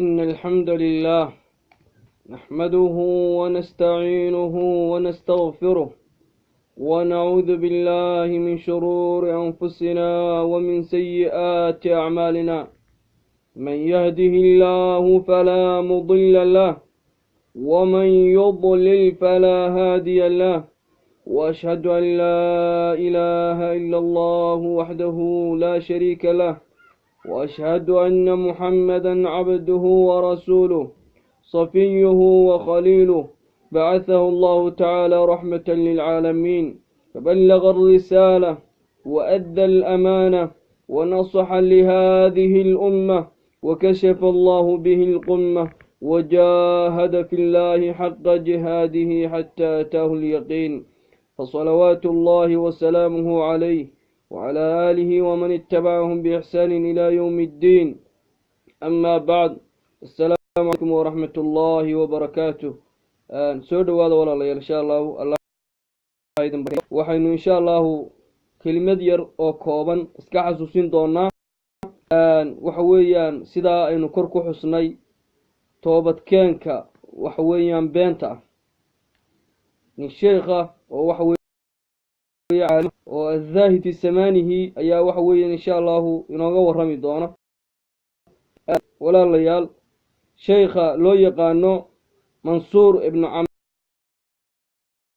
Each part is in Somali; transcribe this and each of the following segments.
إن الحمد لله نحمده ونستعينه ونستغفره ونعوذ بالله من شرور أنفسنا ومن سيئات أعمالنا، من يهده الله فلا مضل له ومن يضلل فلا هادي له، وأشهد أن لا إله إلا الله وحده لا شريك له، وأشهد أن محمدا عبده ورسوله صفيه وخليله، بعثه الله تعالى رحمة للعالمين، فبلغ الرسالة وأدى الأمانة ونصح لهذه الأمة، وكشف الله به القمة، وجاهد في الله حق جهاده حتى أتاه اليقين، فصلوات الله وسلامه عليه وعلى آله ومن اتبعهم بإحسان إلى يوم الدين. أما بعد، السلام عليكم ورحمة الله وبركاته. Soo dhawaada walaalayaal, insha Allahu Allah idin baryo. Waxaynu insha Allahu kelimad yar oo kooban iska xasuusin doonaa. Waxa weeyaan sidaa aynu kor ku xusnay, toobadkeenka waxa weeyaan beenta ah. Nin sheekha oo waxa weeye oo azaahid fi samaanihi ayaa waxa weeyaan insha Allahu inooga warrami doona. Walaalayaal, sheekha loo yaqaano Mansuur ibnu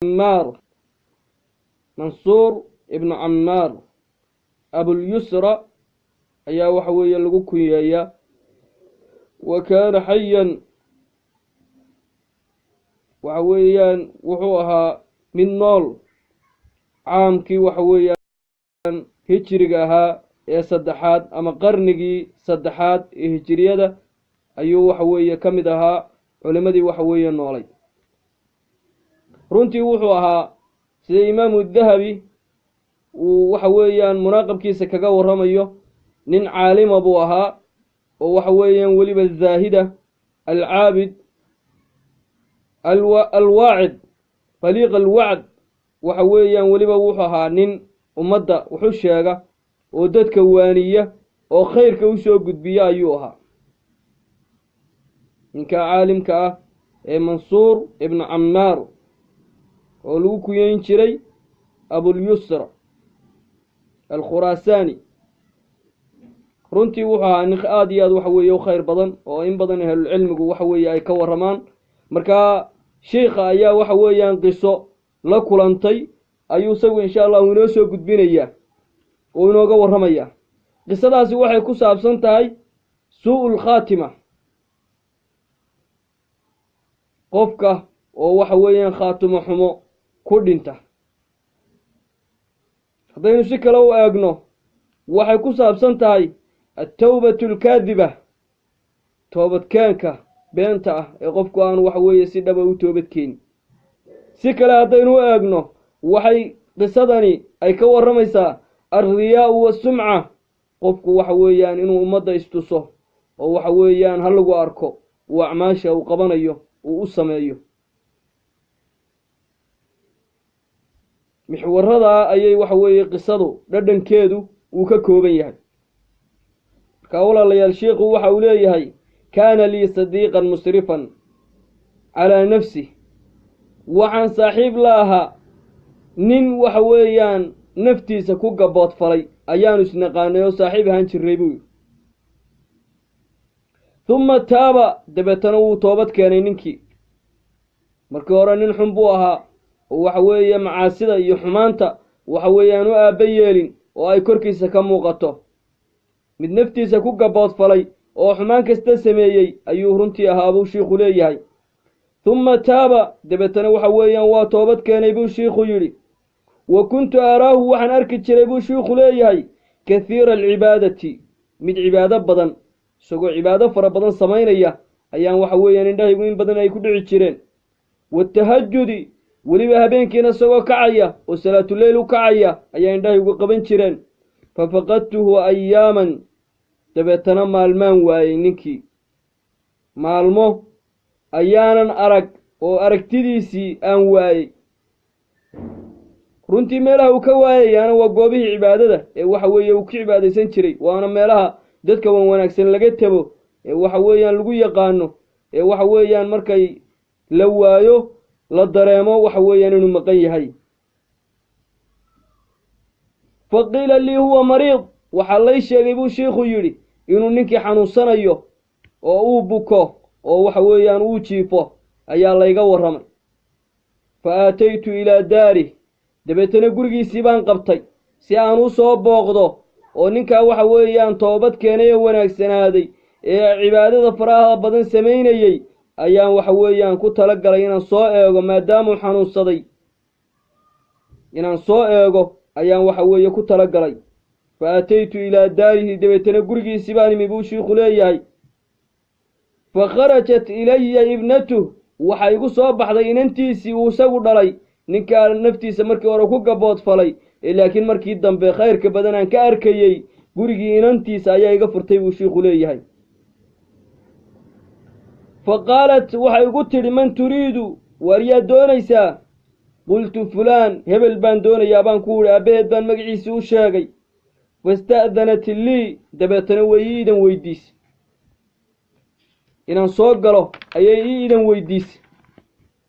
Cammaar, Mansuur ibnu Cammaar Abulyusra ayaa waxa weeye lagu kunyeeyaa. Wa kaana xayan, waxa weeyaan wuxuu ahaa mid nool caamkii waxa weeyaan hijriga ahaa ee saddexaad ama qarnigii saddexaad ee hijriyada ayuu waxa weeye ka mid ahaa culimadii waxa weeye noolay. Runtii wuxuu ahaa, sida Imaamu Dahabi uu waxa weeyaan munaaqabkiisa kaga warramayo, nin caalima buu ahaa oo waxa weeyaan weliba zaahida, alcaabid, alwaacid, baliiq alwacd. Waxa weeyaan weliba wuxuu ahaa nin ummadda wuxu sheega oo dadka waaniya oo khayrka u soo gudbiya ayuu ahaa ninka caalimka ah ee Mansuur ibnu Cammaar oo lagu kuyeyn jiray Abulyusra Alkhuraasaani. Runtii wuxuu ahaa nin aada iyo aad waxa weeye u khayr badan oo in badan ahlulcilmigu waxa weeye ay ka warramaan. Markaa sheikha ayaa waxa weeyaan qiso la kulantay ayuu isagu insha Allahu inoo soo gudbinayaa oo inooga warramayaa. Qisadaasi waxay ku saabsan tahay suu'ul khaatima, qofka oo waxa weeyaan khaatimo xumo ku dhinta. Haddaynu si kale u eegno, waxay ku saabsan tahay altawbatu alkaadiba, toobadkeenka beenta ah ee qofku aanu waxa weeye si dhaba u toobadkeenin. Si kale haddaynu u eegno, waxay qisadani ay ka warramaysaa alriyaa'u waasumca, qofku waxa weeyaan inuu ummadda istuso oo waxa weeyaan ha lagu arko uu acmaasha uu qabanayo uu u sameeyo. Mixwaradaa ayay waxa weeye qisadu dhadhankeedu uu ka kooban yahay. Markaa walaalayaal, sheikhu waxa uu leeyahay: kaana lii sadiiqan musrifan calaa nafsih. Waxaan saaxiib la ahaa nin waxa weeyaan naftiisa ku gaboodfalay ayaanu isnaqaanay oo saaxiib ahaan jirray buu yidhi. Humma taaba, dabeetana wuu toobad keenay ninkii. Markii hore nin xun buu ahaa oo waxa weeye macaasida iyo xumaanta waxa weeyaan u aabba yeelin oo ay korkiisa ka muuqato. Mid naftiisa ku gaboodfalay oo xumaan kasta sameeyey ayuu runtii ahaa buu shiikhu leeyahay. Humma taaba, dabeetana waxa weeyaan waa toobad keenay buu shiikhu yidhi. Wa kuntu araahu, waxaan arki jiray buu shiikhu leeyahay, kathiira alcibaadati, mid cibaado badan, isagoo cibaado fara badan samaynaya ayaan waxa weeyaan indhahaygu in badan ay ku dhici jireen. Watahajudi, weliba habeenkiina isagoo kacaya oo salaatuleyl u kacaya ayaa indhahaygu qaban jireen. Fa faqadtuhu ayaaman, dabeetana maalmaan waayey ninkii, maalmo ayaanan arag oo aragtidiisii aan waayey. Runtii meelaha uu ka waayayaana waa goobihii cibaadada ee waxa weeye uu ka cibaadaysan jiray, waana meelaha dadka wan wanaagsan laga tabo Ee waxa weeyaan lagu yaqaano, ee waxa weeyaan markay la waayo la dareemo waxa weeyaan inuu maqan yahay. Fa qiila lii huwa mariid, waxaa lay sheegay buu shiikhu yidhi inuu ninkii xanuunsanayo oo uu buko oo waxa weeyaan uu jiifo ayaa layga warramay. Fa aataytu ilaa daarih, dabeetana gurigiisii baan qabtay si aan u soo booqdo oo ninkaa waxa weeyaan toobad keenay oo wanaagsanaaday ee cibaadada faraha badan samaynayey ayaan waxa weeyaan ku tala galay inaan soo eego, maadaamuu xanuunsaday inaan soo eego ayaan waxa weeye ku tala galay. Fa aataytu ilaa daarihi, dabeetana gurigiisii baan imi buu shiikhu leeyahay. Fa kharajat ilaya ibnatuh, waxaa igu soo baxday inantiisii uu isagu dhalay, ninkaa naftiisa markii hore ku gaboodfalay ee laakiin markii dambe khayrka badan aan ka arkayey, gurigii inantiisa ayaa iga furtay buu shiikhu leeyahay. Fa qaalat, waxay igu tidhi: man turiidu, waar yaad doonaysaa? Qultu fulaan, hebel baan doonayaa baan ku idhi, aabbaheed baan magaciisii u sheegay. Fasta'danat lii, dabeetana way ii idan weydiisay inaan soo galo, ayay ii idan weydiisay.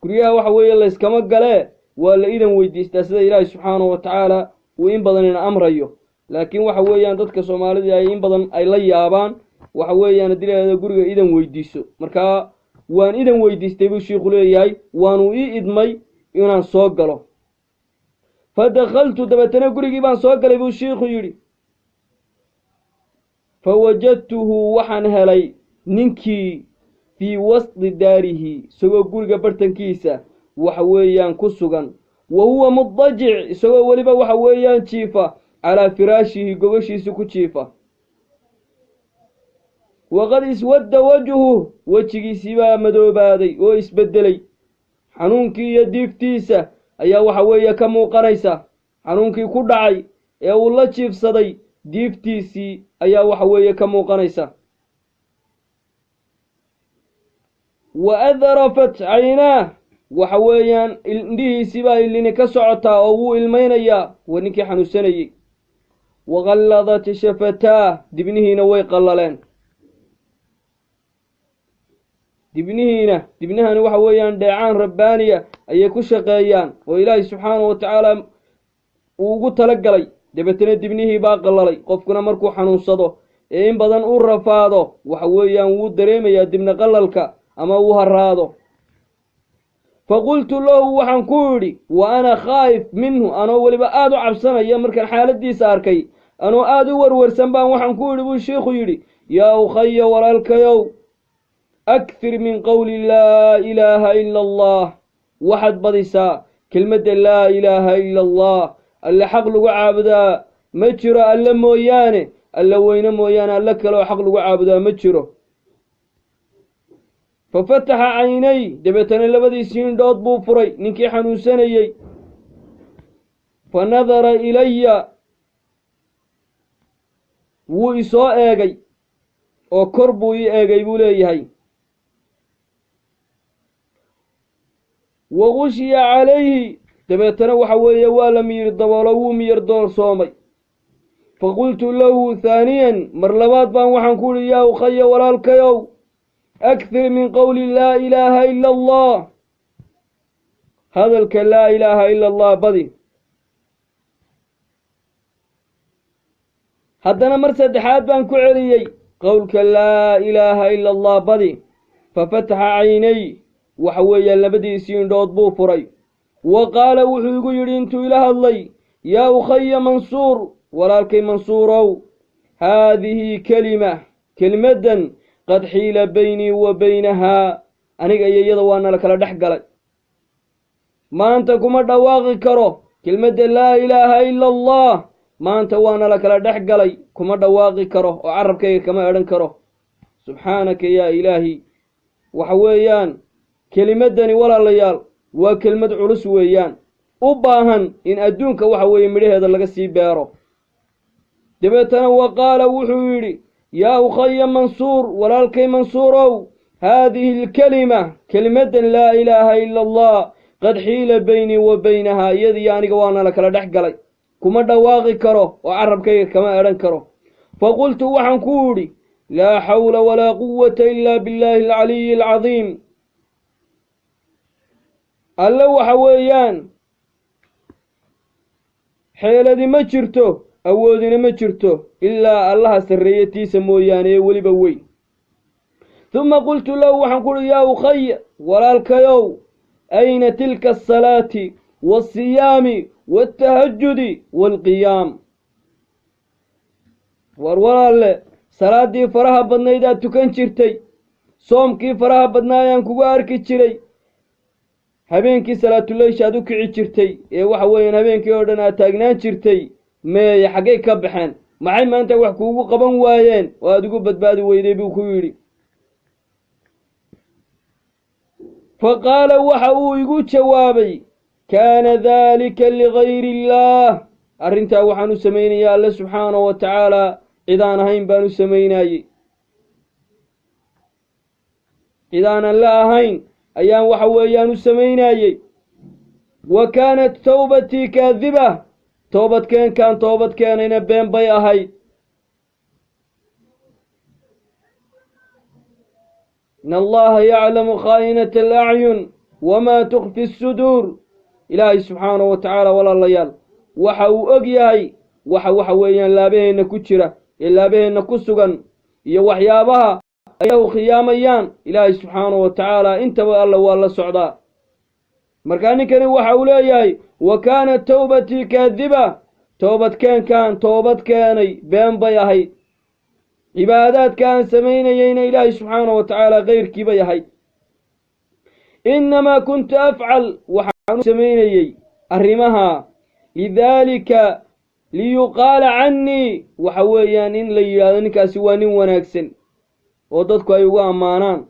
Guryaha waxa weeye layskama galee, waa la idan weydiistaa, sida Ilaahay subxaanahu wa tacaala uu in badan ina amrayo. Laakiin waxa weeyaan dadka Soomaalida ay in badan ay la yaabaan waxa weeyaan haddii lahahdo guriga idan weydiiso. Markaa waan idan weydiistay buu shiikhu leeyahay, waanuu ii idmay inaan soo galo. Fa dakhaltu, dabeetana gurigii baan soo galay buu shiikhu yidhi. Fa wajadtuhu, waxaan helay ninkii, fii wasdi daarihi, isagoo guriga bartankiisa waxa weeyaan ku sugan, wa huwa mudajic, isagoo weliba waxa weeyaan jiifa, calaa firaashihi, gogashiisi ku jiifa. Waqad iswadda wajhu, wejigiisii baa madoobaaday oo isbeddelay, xanuunkii iyo diiftiisa ayaa waxa weeye ka muuqanaysa. Xanuunkii ku dhacay ee uu la jiifsaday diiftiisii ayaa waxa weeye ka muuqanaysa. Wa adrafat caynaah, waxa weeyaan indhihiisii baa ilini ka socotaa oo wuu ilmaynayaa, waa ninkii xanuunsanayey. Waqalladat shafataah, dibnihiina way qallaleen. Dibnihiina, dibnahani waxa weeyaan dheecaan rabbaaniya ayay ku shaqeeyaan oo Ilaahay subxaanahu wa tacaala uu ugu tala galay. Dabeetana dibnihii baa qallalay. Qofkuna markuu xanuunsado ee in badan u rafaado, waxa weeyaan wuu dareemayaa dibna qallalka ama uu haraado. Fa qultu lahu, waxaan ku idhi, wa ana khaa'if minhu, anoo weliba aada u cabsanaya markaan xaaladiisa arkay, anoo aada u warwarsan baan waxaan ku idhi buu shiikhu yidhi: yaa ukhaya, walaalkayow, akthir min qowli laa ilaaha ila Allah, waxaad badisaa kelmadda laa ilaaha ila Allah, alle xaq lagu caabudaa ma jiro alle mooyaane, alle weyne mooyaane alle kaleoo xaq lagu caabudaa ma jiro. Fa fataxa caynay, dabeetana labadiisii indhood buu furay ninkii xanuunsanayey. Fa nadara ilaya, wuu isoo eegay oo kor buu ii eegay buu leeyahay. Wa gushiya calayhi, dabeetana waxa weeye waa la miyir daboolo, wuu miyir doorsoomay. Fa qultu lahu haaniyan, mar labaad baan waxaan ku idhi: yaa ukhaya, walaalkayow, akthir min qowli laa ilaaha ila Allah, hadalka laa ilaaha ila Allah badi. Haddana mar saddexaad baan ku celiyey: qowlka laa ilaaha ila Allah badi. Fa fataxa caynay, waxa weeyaan labadiisii indhood buu furay. Wa qaala, wuxuu igu yidhi intuu ila hadlay: yaa ukhaya Mansuur, walaalkay Mansuurow, haadihi kelima, kelimaddan, qad xiila baynii wa baynahaa, aniga iyo iyada waa nala kala dhex galay, maanta kuma dhawaaqi karo kelmadda laa ilaaha ila Allah, maanta waa nala kala dhex galay, kuma dhawaaqi karo oo carabkayga kama edhan karo. Subxaanaka yaa Ilaahi! Waxa weeyaan kelimaddani, walaalayaal, waa kelmad culus weeyaan, u baahan in adduunka waxa weeye midhaheeda laga sii beero. Dabeetana wa qaala, wuxuu yidhi: yaa ukhaya Mansuur, walaalkay Mansuurow, haadihi alkelima, kelimaddan laa ilaaha ila Allah, qad xiila baynii wa baynahaa, iyadiyo aniga waa nala kala dhex galay, kuma dhawaaqi karo oo carabkayga kama edhan karo. Fa qultu, waxaan ku idhi: Laa xawla walaa quwata ila biاllaahi alcaliyi alcadiim. Alle waxa weeyaan xeeladi ma jirto, awoodina ma jirto, ilaa Allaha sarreeyatiisa mooyaane ee weliba weyn. Huma qultu lahu, waxaan ku uhi: yaa ukhaya, walaalkayow, ayna tilka asalaati waasiyaami waaltahajudi waalqiyaam? War walaalle, salaaddii faraha badnayd aad tukan jirtay, soomkii faraha badnaa ayaan kugu arki jiray, habeenkii salaatuleysha aad u kici jirtay ee waxa weeyaan habeenkii oo dhan aad taagnaan jirtay, meeye? Xaggay ka baxeen? Maxay maanta wax kuugu qaban waayeen oo aad ugu badbaadi weyday? buu ku yidhi. Fa qaala, waxa uu igu jawaabay: kaana daalika ligayri illaah. Arrintaa waxaan u samaynaya Alle subxaanahu wa tacaala cidaan ahayn baan u samaynayey, cidaanan la ahayn ayaan waxa weeyaan u samaynayey. Wa kaanat towbatii kaadiba, toobadkeenkaan toobad keenayna been bay ahayd. In allaha yaclamu khaa'inata alacyun wamaa tukfi asuduur. Ilaahay subxaanahu wa tacaala, walaalayaal, waxa uu og yahay waxa weeyaan laabaheenna ku jira ee laabaheenna ku sugan iyo waxyaabaha ayahu khiyaamayaan. Ilaahay subxaanahu wa tacaala intaba Alla waa la socdaa. Markaa ninkani waxa uu leeyahay: wa kaanat towbatii kaadiba, toobadkeenkaan toobad keenay been bay ahayd, cibaadaadka aan samaynayeyna Ilaahay subxaanahu wa tacaala kayrkii bay ahayd. Innamaa kuntu afcal, waxaan u samaynayey arrimaha, lidaalika liyuqaala cannii, waxa weeyaan in la yidhaahdo ninkaasi waa nin wanaagsan oo dadku ay ugu ammaanaan.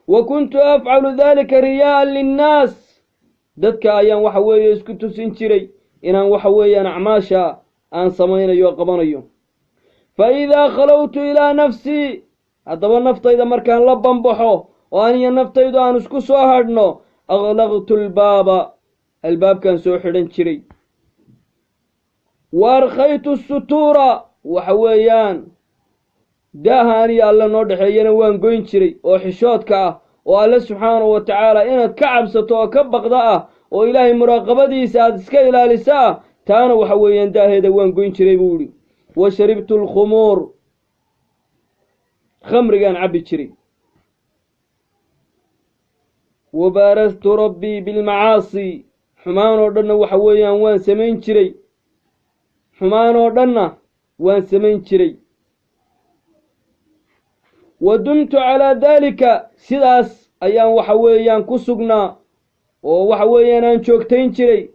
Wa kuntu afcalu daalika riyaa'an linnaas, dadka ayaan waxa weeye isku tusin jiray inaan waxa weeyaan acmaasha aan samaynayo o qabanayo. Fa idaa khalowtu ilaa nafsii, haddaba naftayda markaan la bambaxo oo aniyo naftaydu aan isku soo hadhno, aklaqtu albaaba, albaabkaan soo xidhan jiray, wa arkhaytu sutuura, waxa weeyaan daaha aniyo Alle noo dhexeeyana waan goyn jiray oo xishoodka ah oo Alle subxaanahu wa tacaala inaad ka cabsato oo ka baqda ah oo Ilaahay muraaqabadiisa aad iska ilaalisa ah, taana waxa weeyaan daaheeda waan goyn jiray, buu yidhi. Wa sharibtu alkhumuur, khamrigaan cabbi jiray. Wa baarastu rabbii bilmacaasi, xumaan oo dhanna waxa weeyaan waan samayn jiray, xumaan oo dhanna waan samayn jiray. Wa dumtu calaa daalika, sidaas ayaan waxa weeyaan ku sugnaa oo waxa weeyaan aan joogtayn jiray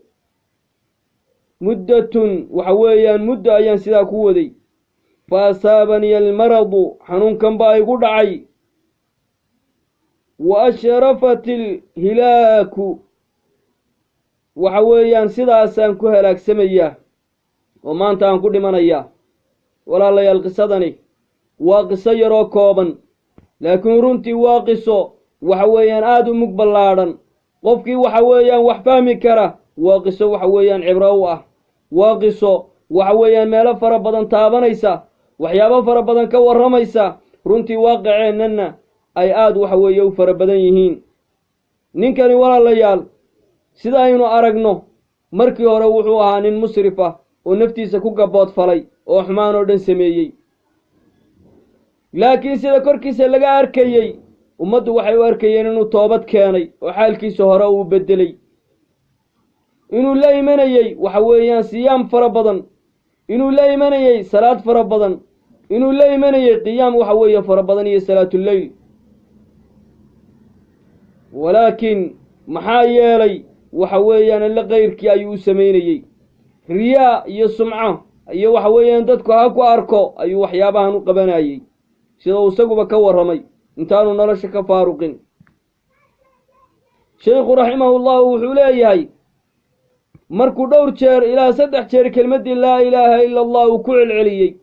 muddatun, waxa weeyaan muddo ayaan sidaa ku waday. Fa asaabanii almaradu, xanuunkan baa igu dhacay. Wa ashrafat alhilaaku, waxa weeyaan sidaasaan ku halaagsamayaa oo maanta aan ku dhimanayaa. Walaalayaal, qisadani waa qiso yaroo kooban, laakiin runtii waa qiso waxa weeyaan aada u mug ballaadhan. Qofkii waxa weeyaan wax fahmi kara waa qiso waxa weeyaan cibro u ah, waa qiso waxa weeyaan meelo fara badan taabanaysa, waxyaabo fara badan ka warramaysa, runtii waaqiceennana ay aad waxa weeye u fara badan yihiin. Ninkani, walaalayaal, sida aynu aragno, markii hore wuxuu ahaa nin musrif ah oo naftiisa ku gaboodfalay oo xumaan oo dhan sameeyey, laakiin sida korkiisa laga arkayey ummaddu waxay u arkayeen inuu toobad keenay oo xaalkiisa hore uu beddelay, inuu la imanayey waxa weeyaan siyaam fara badan, inuu la imanayey salaad fara badan, inuu la imanayey qiyaam waxa weeye fara badan iyo salaatuleyl. Walaakiin maxaa yeelay waxa weeyaan Alle kayrkii ayuu u samaynayey, riyaa iyo sumco iyo waxa weeyaan dadku ha ku arko ayuu waxyaabahan u qabanayey, sida uu isaguba ka warramay intaanu nolosha ka faaruqin. Shaykhu raximahullahu wuxuu leeyahay, markuu dhowr jeer ilaa 3 jeer kelmaddii laa ilaaha ila allah uu ku celceliyey,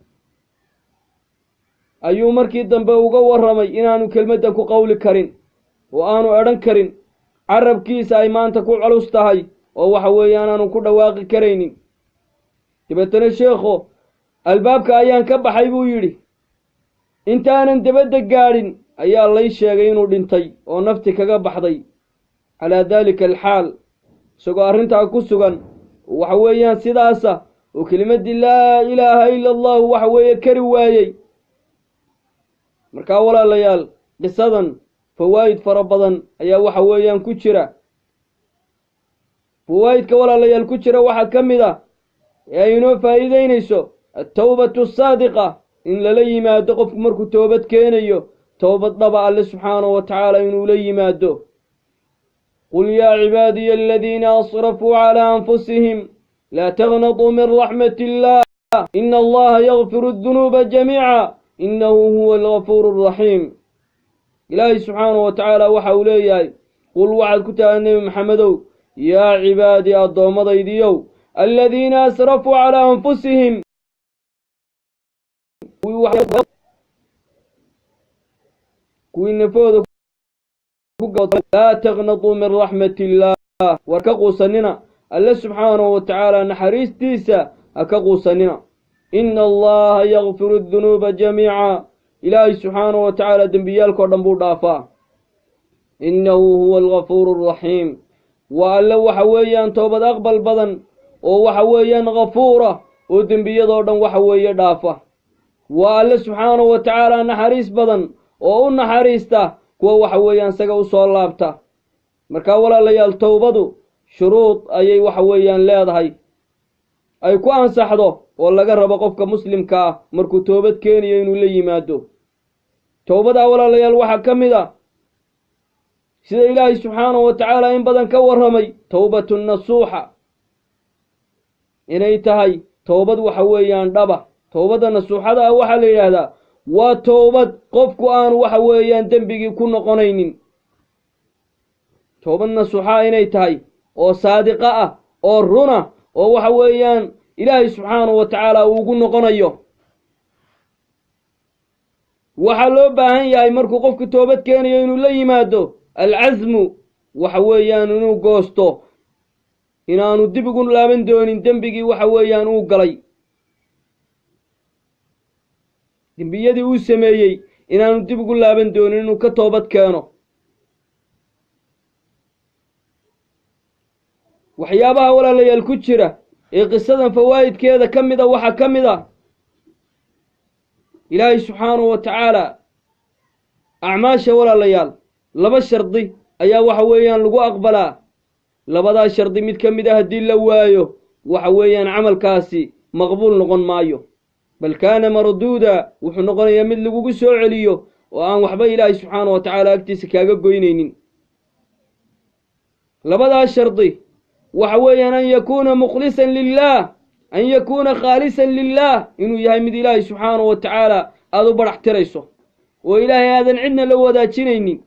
ayuu markii dambe uga warramay inaanu kelmadda ku qowli karin oo aanu edhan karin, carabkiisa ay maanta ku culus tahay oo waxa weeyaan aanu ku dhawaaqi karaynin. Dabeetana sheekhu Albaabka ayaan ka baxay buu yidhi, intaanan debadda gaadhin ayaa lay sheegay inuu dhintay oo nafti kaga baxday. Calaa daalika alxaal, isagoo arrintaa ku sugan waxa weeyaan sidaasa oo kelimaddii laa ilaaha ila allahu waxa weeye kari waayey. Markaa walaalayaal, qisadan fawaa'id fara badan ayaa waxa weeyaan ku jira. Fawaa'idka walaalayaal ku jira waxaa ka mid ah ee ay inoo faa'iideynayso altawbatu asaadiqa, in lala yimaado qofku markuu toobad keenayo toobad dhaba alle subxaanahu wa tacaala inuu la yimaado. Qul yaa cibaadiya aladiina asrafuu calaa anfusihim laa taqnatuu min raxmati illah ina allaha yakfiru adunuuba jamiica innahu huwa algafuuru alraxiim. Ilaahay subxaanahu wa tacaala waxa uu leeyahay, qul waxaad ku tahay nebi Maxamedow, yaa cibaadii, addoommadaydiyow, aladiina asrafuu calaa anfusihim, kuwii nafooda, laa taqnatuu min raxmati illaah, war ka quusanina alle subxaanahu wa tacaala naxariistiisa, ha ka quusanina. Ina allaha yakfiru adunuuba jamiica, ilaahay subxaanahu wa tacaala dembiyaalkao dhan buu dhaafaa. Innahu huwa algafuuru alraxiim, waa alle waxa weeyaan toobad aqbal badan oo waxa weeyaan ghafuura oo dembiyadoo dhan waxa weeye dhaafa. Waa alle subxaanahu wa tacaala naxariis badan oo u naxariista kuwa waxa weeyaan isaga u soo laabta. Markaa walaalayaal, towbadu shuruud ayay waxa weeyaan leedahay ay ku ansaxdo oo laga rabo qofka muslimka ah markuu toobad keenayo inuu la yimaado. Towbadaa walaalayaal waxaa ka mid a sida ilaahay subxaanahu wa tacaala in badan ka warramay towbatu nasuuxa, inay tahay towbad waxa weeyaan dhaba. Towbadda nasuuxada ah waxaa la yidhaahdaa waa towbad qofku aanu waxa weeyaan dembigii ku noqonaynin. Towbad nasuuxaa inay tahay oo saadiqa ah oo runa oo waxa weeyaan ilaahay subxaanahu wa tacaala uu ugu noqonayo. Waxaa loo baahan yahay markuu qofku toobad keenayo inuu la yimaado alcasmu, waxa weeyaan inuu goosto inaanu dib ugu laaban doonin dembigii waxa weeyaan uu galay, dembiyadii uu sameeyey inaanu dib ugu laaban doonin, inuu ka toobad keeno. Waxyaabaha walaalayaal ku jira ee qisadan fawaa'idkeeda ka mida waxaa ka mid a ilaahay subxaanahu wa tacaala acmaasha walaalayaal laba shardi ayaa waxa weeyaan lagu aqbalaa. Labadaa shardi mid ka mid a haddii la waayo, waxa weeyaan camalkaasi maqbuul noqon maayo, bal kaana marduuda, wuxuu noqonayaa mid lagugu soo celiyo oo aan waxba ilaahay subxaanahu wa tacaala agtiisa kaaga goynaynin. Labadaa shardi waxa weeyaan an yakuuna mukhlisan lilah, an yakuuna khaalisan lilah, inuu yahay mid ilaahay subxaanahu wa tacaala aada u badhax tirayso oo ilaahay aadan cidna la wadaajinaynin,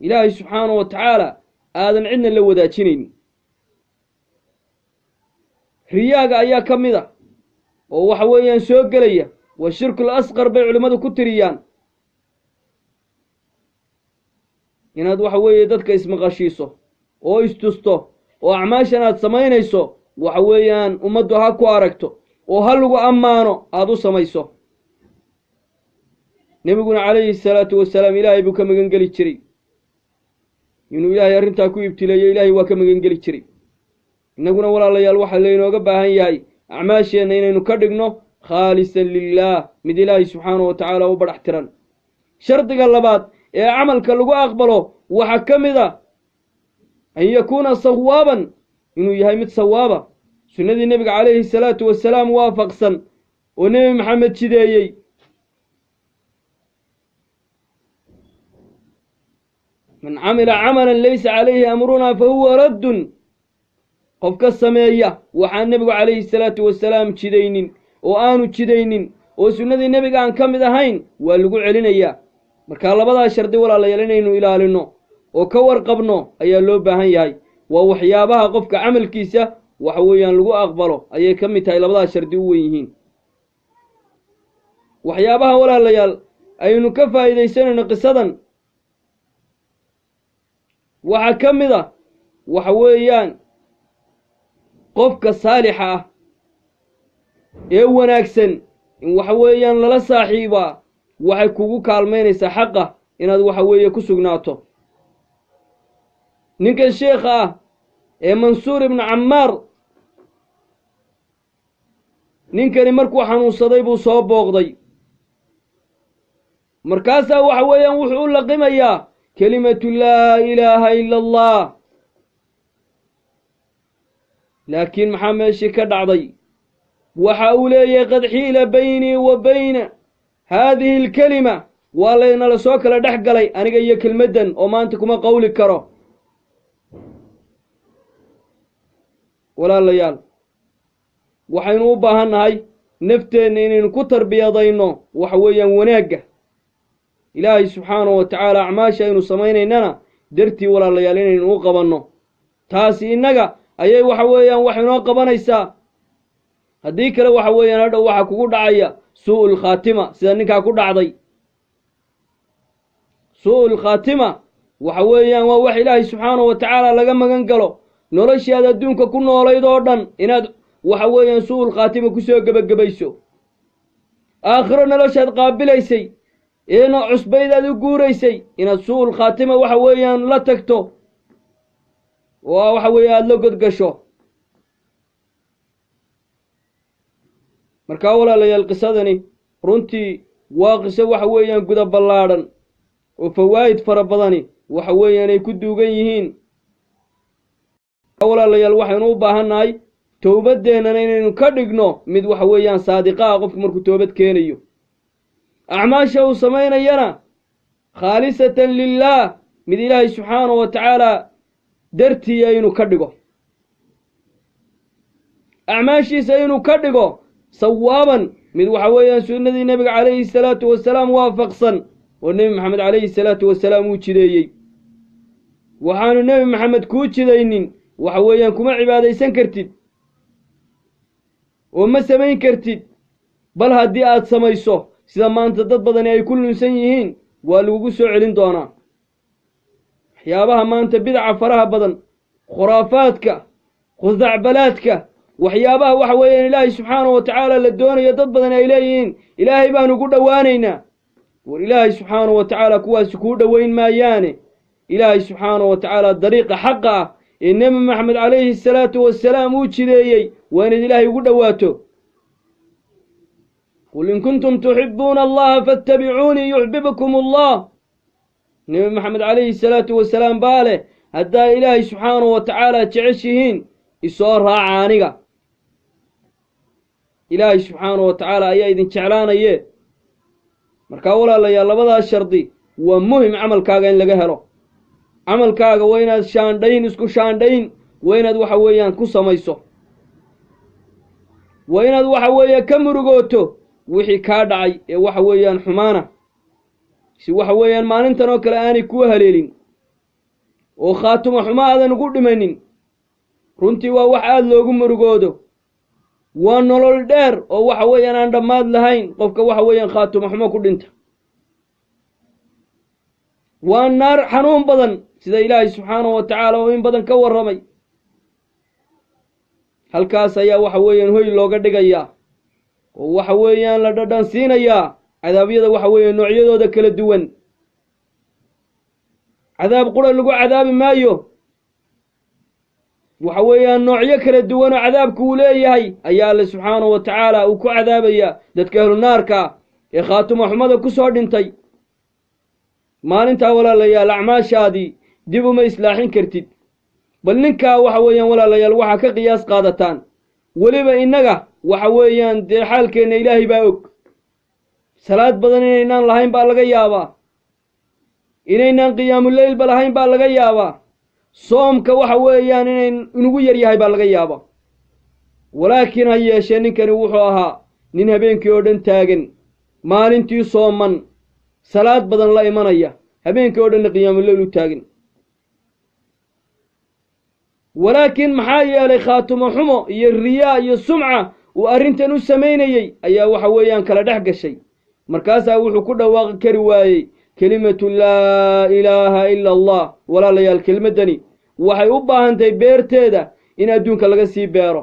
ilaahay subxaanahu wa tacaala aadan cidna la wadaajinaynin. Riyaaga ayaa ka mid a oo waxa weeyaan soo gelaya, waa shirkul asqar bay culimmadu ku tiriyaan, inaad waxa weeye dadka ismaqashiiso oo istusto oo acmaashan aad samaynayso waxa weeyaan ummaddu ha ku aragto oo ha lagu ammaano aada u samayso. Nebiguna calayhi salaatu wasalaam ilaahay buu ka magan geli jiray inuu ilaahay arrintaa ku ibtileeyo, ilaahay waa ka magan geli jiray. Innaguna walaalayaal waxaa laynooga baahan yahay acmaasheenna inaynu ka dhigno khaalisan lilaah, mid ilaahay subxaanahu wa tacaala u badhax tiran. Shardiga labaad ee camalka lagu aqbalo waxaa ka mid a an yakuuna sawaaban, inuu yahay mid sawaaba, sunnadii nebiga calayhi salaatu wasalaam waafaqsan oo nebi Maxamed jideeyey. Man camila camalan laysa calayhi amrunaa fa huwa raddun, qofka sameeya waxaan nebigu calayhi salaatu wasalaam jidaynin oo aanu jidaynin oo sunnadii nebiga aan ka mid ahayn waa lagu celinayaa. Markaa labadaa shardi walaalayaal inaynu ilaalinno oo ka warqabno ayaa loo baahan yahay. Waa waxyaabaha qofka camalkiisa waxa weeyaan lagu aqbalo ayay ka mid tahay, labadaa shardi u wen yihiin. Waxyaabaha walaalayaal aynu ka faa'iidaysanayno qisadan waxaa ka mid a waxa weeyaan qofka saalixa ah Ee wanaagsan in waxa weeyaan lala saaxiibaa waxay kugu kaalmaynaysaa xaqa inaad waxa weeye ku sugnaato. Ninkan sheekha ah ee Mansuur ibnu Cammaar, ninkani markuu xanuunsaday buu soo booqday. Markaasaa waxa weeyaan wuxuu u laqimayaa kelimatu laa ilaaha ila Allah. Laakiin maxaa meeshii ka dhacday? Waxa uu leeyahay: qad xiila baynii wa bayna haadihi alkelima, waa laynala soo kala dhex galay aniga iyo kelmaddan, oo maanta kuma qawli karo. Walaalayaal, waxaynu u baahan nahay nafteenna inaynu ku tarbiyadayno waxa weeyaan wanaagga Ilaahay subxaanahu wa tacaala. Acmaasha aynu samaynaynana dartii, walaalayaal, inaynu u qabanno, taasi innaga ayay waxa weeyaan wax inoo qabanaysaa. Haddii kale waxa weeyaan hadhow waxaa kugu dhacaya suu'ul khaatima, sida ninkaa ku dhacday. Suu'ul khaatima waxa weeyaan waa wax Ilaahay subxaanahu wa tacaala laga magan galo. Noloshii aad adduunka ku noolayd oo dhan inaad waxa weeyaan suu'ul khaatima kusoo gebagabayso, aakhiro noloshaad qaabilaysay eena cusbaydaad u guuraysay inaad suu'ul khaatima waxa weeyaan la tagto oo waxa weeye aada la godgasho. Markaa walaalayaal, qisadani runtii waa qiso waxa weeyaan guda ballaadhan oo fawaa'id fara badani waxa weeyaan ay ku duugan yihiin. Walaalayaal, waxaynu u baahan nahay towbadeennana inaynu ka dhigno mid waxa weeyaan saadiqa ah. Qofku markuu toobad keenayo, acmaasha uu samaynayana khaalisatan lilaah, mid Ilaahay subxaanahu wa tacaala dartiiya inuu ka dhigo, acmaashiisa inuu ka dhigo sawaaban, mid waxa weeyaan sunnadii Nebiga calayhi salaatu wasalaam waafaqsan oo Nebi Maxamed calayhi salaatu wasalaam uu jideeyey. Waxaanu Nebi Maxamed kuu jidaynin waxa weeyaan kuma cibaadaysan kartid oo ma samayn kartid. Bal haddii aad samayso, sida maanta dad badani ay ku lunsan yihiin, waa lagugu soo celin doonaa. Waxyaabaha maanta bidaca faraha badan, khuraafaadka, khusdacbalaadka, waxyaabaha waxa weeyaan Ilaahay subxaanahu wa tacaala la doonayo, dad badan ay leeyihiin Ilaahay baanu ugu dhowaanaynaa. War Ilaahay subxaanahu wa tacaala kuwaasi kuu dhoweyn maayaane. Ilaahay subxaanahu wa tacaala dariiqa xaqa ah ee Nebi Maxamed calayhi salaatu wasalaam uu jideeyey waa inaad Ilaahay ugu dhowaato. Qul in kuntum tuxibuuna Allaha faatabicuunii yuxbibkum Allah. Nebi Maxamed calayhi salaatu wasalaam baa leh: haddaa Ilaahay subxaanahu wa tacaala jeceshihiin, isoo raaca aniga, Ilaahay subxaanahu wa tacaala ayaa idin jeclaanaye. Markaa walaalayaal, labadaas shardi waa muhim camalkaaga in laga helo. Camalkaaga waa inaad shaandhayn, isku shaandhayn waa inaad waxa weeyaan ku samayso, waa inaad waxa weeye ka murugooto wixii kaa dhacay ee waxa weeyaan xumaana, si waxa weeyaan maalintan oo kale aanay kuu haleelin oo khaatuma xumo aadan ugu dhimanin. Runtii waa wax aada loogu murugoodo. Waa nolol dheer oo waxa weeyaan aan dhammaad lahayn qofka waxa weeyaan khaatuma xumo ku dhinta. Waa naar xanuun badan, sida Ilaahay subxaanahu wa tacaala oo in badan ka warramay. Halkaas ayaa waxa weeyaan hoy looga dhigayaa oo waxa weeyaan la dhadhan siinayaa cadaabyada waxa weeye noocyadooda kala duwan. Cadaab qura lagu cadaabi maayo, waxa weeyaan noocyo kala duwan oo cadaabku uu leeyahay ayaa Alle subxaanahu wa tacaala uu ku cadaabayaa dadka ahlu naarka ee khaatuma xumada ku soo dhintay. Maalintaa, walaalayaal, acmaashaadii dib uma islaaxin kartid. Bal ninkaa waxa weeyaan, walaalayaal, waxaa ka qiyaas qaadataan. Weliba innaga waxa weeyaan dee xaalkeenna Ilaahay baa og. Salaad badan inaynaan lahayn baa laga yaabaa, inaynaan qiyaamuleylba lahayn baa laga yaabaa, soomka waxa weeyaan inay inugu yar yahay baa laga yaabaa. Walaakiin ha yeeshee, ninkani wuxuu ahaa nin habeenkii oo dhan taagan, maalintii sooman, salaad badan la imanaya, habeenkii oo dhannaqiyaamuleyl u taagan. Walaakiin maxaa yeelay khaatumo xumo iyo riyaa iyo sumca uu arrintan u samaynayey ayaa waxa weeyaan kala dhex gashay. Markaasaa wuxuu ku dhawaaqi kari waayey kelimatu laa ilaaha ila Allah. Walaalayaal, kelmaddani waxay u baahan tahay beerteeda in adduunka laga sii beero.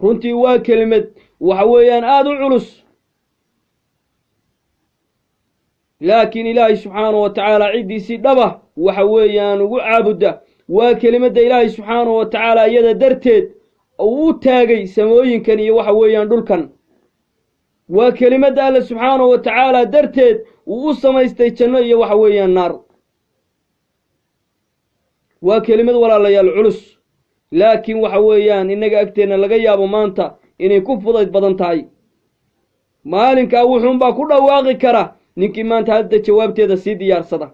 Runtii waa kelimad waxa weeyaan aada u culus, laakiin Ilaahay subxaanahu wa tacaala ciddiisii dhaba waxa weeyaan ugu caabudda. Waa kelimadda Ilaahay subxaanahu wa tacaala iyada darteed uu u taagay samooyinkan iyo waxa weeyaan dhulkan. Waa kelimadda Alle subxaanahu wa tacaala darteed uu u samaystay janno iyo waxa weeyaan naar. Waa kelimad, walaalayaal, culus, laakiin waxa weeyaan innaga agteenna laga yaabo maanta inay ku fudayd badan tahay. Maalinkaa wuxuunbaa ku dhawaaqi kara ninkii maanta hadda jawaabteeda sii diyaarsada.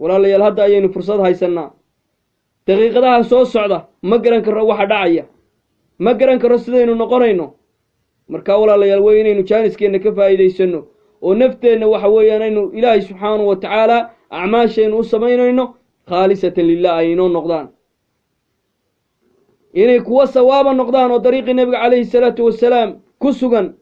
Walaalayaal, hadda ayaynu fursad haysannaa. Daqiiqadaha soo socda ma garan karro waxa dhacaya, ma garan karro sidaynu noqonayno. Markaa, walaalayaal, waa inaynu jaaniskeenna ka faa'iidaysanno oo nafteenna waxa weeyaan aynu Ilaahay subxaanahu wa tacaala acmaashaynu u samaynayno khaalisatan lilah ay inoo noqdaan, inay kuwo sawaaba noqdaan oo dariiqii Nebiga calayhi salaatu wasalaam ku sugan.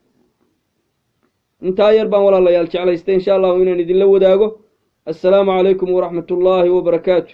Intaa yar baan, walaalayaal, jeclaystay insha Allahu inaan idinla wadaago. Assalaamu calaykum waraxmat ullaahi wabarakaatu.